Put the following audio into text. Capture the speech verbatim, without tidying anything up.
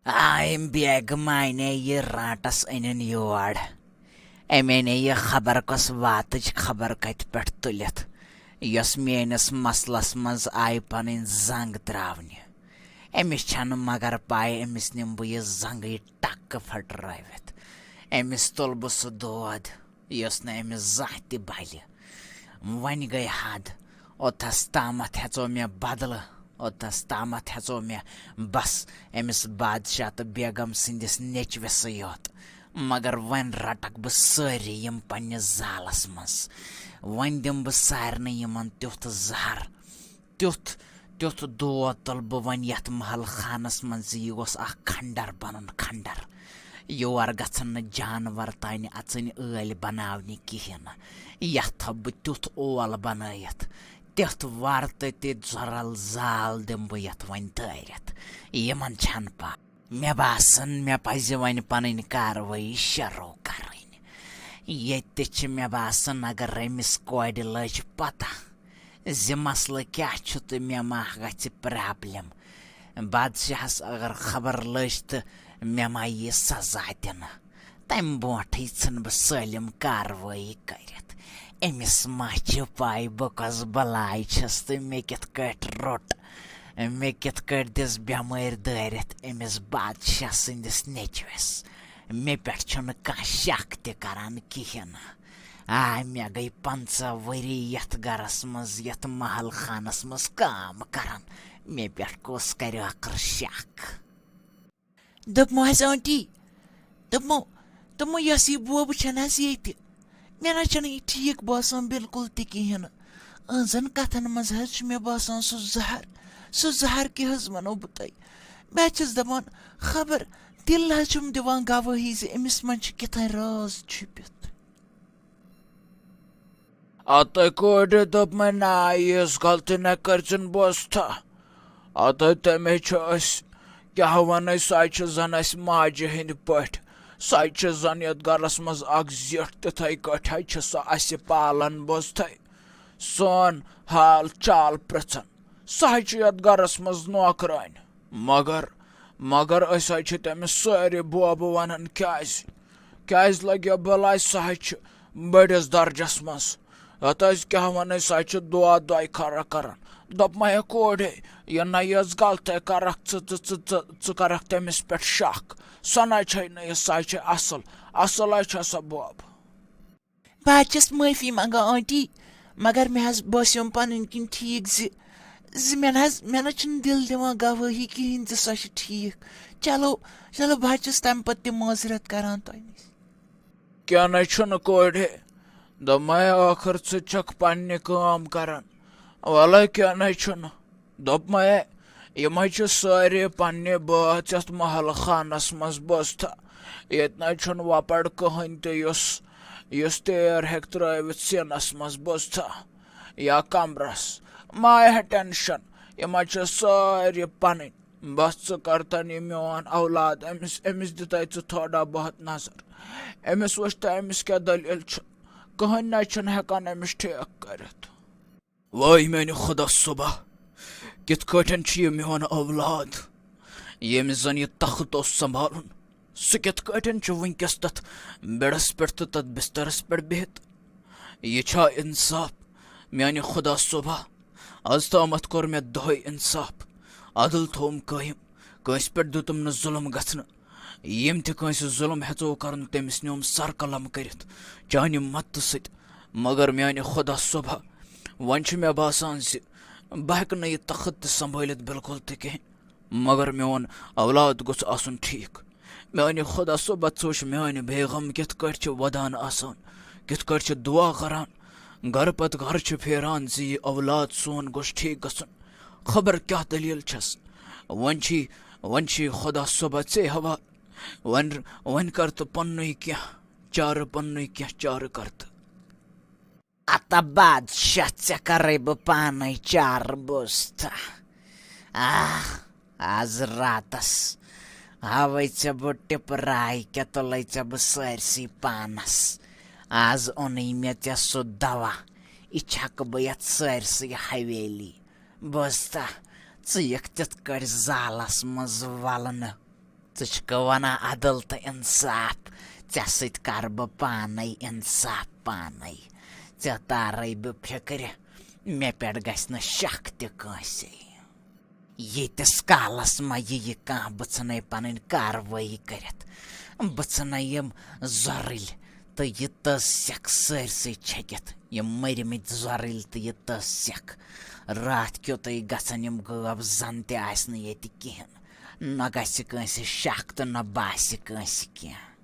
آ، أمۍ بیگہٕ مانے یہِ رانٛٹس أنِن یور۔ أمۍ اَنے یہِ خبر کۄس واتٕچ خبر کتہِ پٮ۪ٹھ تُلِتھ، یۄس میٲنِس مسلس منٛز آیہِ پنٕنۍ زنگ تراونہِ۔ أمِس چھنہٕ مگر پاے، أمِس نِمہٕ بہٕ یہِ زنگٕے ٹکہٕ پھٹرٲوِتھ۔ أمِس تُلہٕ بہٕ سُہ دود، یُس نہٕ أمِس زانٛہہ تہِ بلہِ۔ وۄنۍ گٔے حد۔ اوٚتس تامتھ ہیژو مےٚ بدلہٕ، اوٚتس تامتھ ہیژو مےٚ بس أمِس بادشاہ تہٕ بیگم سٕنٛدِس نیٚچوِسٕے یوت۔ مگر وۄنۍ رٹکھ بہٕ سٲری یِم پننِس زالس منٛز۔ وۄنۍ دِمہٕ بہٕ سارنٕے یِمن تیُتھ زہر، تیُتھ، تیُتھ دود تُلہٕ بہٕ وۄنۍ یتھ محل خانس منٛز زِ یہِ گوٚژھ اکھ کھنڈر بنُن، کھنڈر۔ یور گژھن نہٕ جانور تانۍ اژٕنۍ ٲلۍ بناونہِ کِہیٖنۍ۔ یتھ تھاوٕ بہٕ تیُتھ اول بنٲیِتھ، تیُتھ ور تہٕ تہِ زۄرل زال دِمہٕ بہٕ یتھ وۄنۍ دٲرِتھ۔ یِمن چھنہٕ پَے۔ مےٚ باسان، مےٚ پزِ وۄنۍ پنٕنۍ کاروٲیی شروع کرٕنۍ۔ ییٚتہِ تہِ چھِ، مےٚ باسان، اگر أمِس کورِ لٔج پتہ زِ مسلہٕ کیٛاہ چھُ تہٕ مےٚ ما گژھِ پرابلم۔ بادشاہس اگر خبر لٔج تہٕ مےٚ ما یی سزا دِنہٕ۔ تمہِ برونٹھٕے ژھٕنہٕ بہٕ سٲلِم کاروٲیی کٔرِتھ۔ أمِس ما چھِ پَے بہٕ کۄس بلاے چھَس تہٕ مےٚ کِتھ کٲٹھۍ روٚٹ، مےٚ کِتھ کٲٹھۍ دِژ بٮ۪مٲرۍ دٲرِتھ أمِس بادشاہ سٕنٛدِس نیٚچوِس۔ مےٚ پٮ۪ٹھ چھُنہٕ کانٛہہ شک تہِ کران کِہیٖنۍ۔ آ، مےٚ گٔے پنٛژاہ ؤری یَتھ گرس منٛز، یَتھ محل خانس منٛز کٲم کران۔ مےٚ پٮ۪ٹھ کُس کرِ ٲخٕر شک؟ دوٚپمو حظ آنٹی، دوٚپمو، دوٚپمو، یۄس یہِ بوبہٕ چھَنہٕ حظ ییٚتہِ، مےٚ نہ چھَنہٕ یہِ ٹھیٖک باسان بِلکُل تہِ کِہیٖنۍ نہٕ۔ أہنٛزَن کَتھَن منٛز حظ چھُ مےٚ باسان سُہ زَہر، سُہ زَہر کیٛاہ حظ وَنو بہٕ تۄہہِ؟ بہٕ حظ چھَس دَپان، خبر دِل حظ چھُم دِوان گوٲہی زِ أمِس منٛز چھُ کیٛاہ تام راز چھُپِتھ۔ اَتَے کورِ دوٚپ مےٚ، نہ، یِژھ غلطی نہ کٔرۍزِن بوزتھا۔ اَتَے تٔمِس چھِ أسۍ کیٛاہ وَنَے، سۄ چھِ زَن اَسہِ ماجہِ ہِنٛدۍ پٲٹھۍ۔ سۄ چھِ زَن یَتھ گَرَس منٛز اَکھ زِٹھ، تِتھَے کٲٹھۍ چھِ سۄ اَسہِ پالان بوزتھَے۔ سون حال چال پرٛژھان۔ سۄ چھِ یَتھ گَرَس منٛز نوکرٲنۍ۔ مگر، مگر أسۍ حظ چھِ تٔمِس سٲری بوبہٕ وَنان۔ کیٛازِ؟ کیٛازِ لَگیو بَلاے؟ سۄ حظ چھِ بٔڑِس درجَس منٛز۔ یَتھ حظ کیٛاہ وَنَے، سۄ حظ چھِ دُعا دۄیہِ خٲرا کَران۔ دوٚپمَے کوڑے، یہِ نہ یہِ ٲس غلطے کَرَکھ ژٕ، ژٕ، ژٕ، ژٕ، ژٕ کَرَکھ تٔمِس پٮ۪ٹھ شک۔ سۄ نہ چھَے نہٕ یہِ، سۄ حظ چھَے اَصٕل۔ اَصٕل حظ چھےٚ سۄ بوبہٕ۔ بہٕ حظ چھَس معٲفی منٛگان آنٹی، مگر مےٚ حظ باسیوم پَنٕنۍ کِنۍ ٹھیٖک زِ، زِ مےٚ نہ حظ، مےٚ نہ چھُنہٕ دِل دِوان گوٲہی کِہیٖنۍ زِ سۄ چھِ ٹھیٖک۔ چلو، چلو، بہٕ حظ چھَس تَمہِ پَتہٕ تہِ معذرت کَران تۄہہِ نِش۔ کینٛہہ نَے چھُنہٕ کورِ، دوٚپمَے ٲخٕر ژٕ چھَکھ پنٛنہِ کٲم کَران۔ وَلَے کینٛہہ نَے چھُنہٕ۔ دوٚپمَے، یِمَے چھِ سٲری پنٛنہِ بٲژ یَتھ محل خانَس منٛز بوزتھا۔ ییٚتہِ نَے چھُنہٕ وۄپَر کٕہٕنۍ تہِ یُس، یُس تیر ہیٚکہِ ترٛٲوِتھ سیٖنَس منٛز بوزتھا یا کمرَس۔ مہ ہےٚ ٹٮ۪نشَن، یِمَے چھِ سٲری پنٕنۍ۔ بس ژٕ کر تن یہِ میون اولاد، أمِس، أمِس دِتَے ژٕ تھوڑا بہت نظر۔ أمِس وٕچھ تہٕ أمِس کیٛاہ دٔلیٖل چھِ۔ کٕہٕنۍ نَے چھُنہٕ ہٮ۪کان أمِس ٹھیٖک کٔرِتھ۔ وٲے میٛانہِ خۄدا صٲبا، کِتھ کٲٹھۍ چھُ یہِ میون اولاد، ییٚمِس زَن یہِ تخت اوس سنبھالُن؟ سُہ کِتھ کٲٹھۍ چھُ وٕنکیٚس تَتھ بیڈَس پٮ۪ٹھ تہٕ تَتھ بسترَس پٮ۪ٹھ بِہِتھ؟ یہِ چھا اِنصاف؟ میٛانہِ خۄدا صٲبا، از تامَتھ کوٚر مےٚ دۄہَے اِنصاف، عدل تھوٚوُم قٲیِم، کٲنٛسہِ پٮ۪ٹھ دیُتُم نہٕ ظُلم گژھنہٕ۔ ییٚمۍ تہِ کٲنٛسہِ ظُلم ہیٚژو کَرُن، تٔمِس نیوٗم سر قلم کٔرِتھ چانہِ مدتہٕ سۭتۍ۔ مگر میٛانہِ خۄدا صٲبا، وۄنۍ چھُ مےٚ باسان زِ بہٕ ہٮ۪کہٕ نہٕ یہِ تخت تہِ سنبھٲلِتھ بِلکُل تہِ کِہیٖنۍ۔ مگر میون اولاد گوٚژھ آسُن ٹھیٖک۔ میانہِ خۄدا صٲبا، ژٕ وٕچھ میٲنۍ بیگم کِتھ کٲٹھۍ چھِ ودان آسان، کِتھ کٲٹھۍ چھِ دُعا کران، گرٕ پتہٕ گرٕ چھِ پھیران زِ یہِ اولاد سون گوٚژھ ٹھیٖک گژھُن۔ خبر کیٛاہ دٔلیٖل چھَس۔ وۄنۍ چھی، وۄنۍ چھی خۄدا صٲبا ژے حوال۔ وۄنۍ، وۄنۍ کر تہٕ پننُے کینٛہہ چارٕ، پننُے کینٛہہ چارٕ کر تہٕ۔ اَتہ بادشاہ، ژےٚ کَرَے بہٕ پانَے چارٕ بوزتھا۔ آہ، آز راتَس ہاوَے ژےٚ بہٕ ٹِپراے کیٛاہ، تُلَے ژےٚ بہٕ سٲرسٕے پانَس۔ آز اوٚنُے مےٚ ژےٚ سُہ دوا، یہِ چھَکہٕ بہٕ یَتھ سٲرسٕے حویلی۔ بوزتھا، ژٕ یِکھ تِتھ کٲٹھۍ زالَس منٛز وَلنہٕ۔ ژٕ چھُکھٕ ونان عدل تہٕ انصاف؟ ژےٚ سۭتۍ کرٕ بہٕ پانے انصاف پانے۔ ژےٚ تارے بہٕ فکرِ، مےٚ پٮ۪ٹھ گژھِ نہٕ شک تہِ کٲنٛسے۔ ییٖتِس کالس ما یِیہِ کانٛہہ، بہٕ ژھٕنے پنٕنۍ کاروٲیی کٔرِتھ۔ بہٕ ژھٕنے یِم زۄرٕلۍ تہٕ یہِ تٔژ سٮ۪کھ سٲرسٕے چھٔکِتھ۔ یِم مٔرمٕتۍ زۄرٕلۍ تہٕ یہِ تٔژ سٮ۪کھ۔ راتھ کیُتھُے گژھن یِم غٲب، زن تہِ آسہِ نہٕ ییٚتہِ کِہیٖنۍ۔ نہ گژھِ کٲنٛسہِ شک تہٕ نہ باسہِ کٲنٛسہِ کینٛہہ۔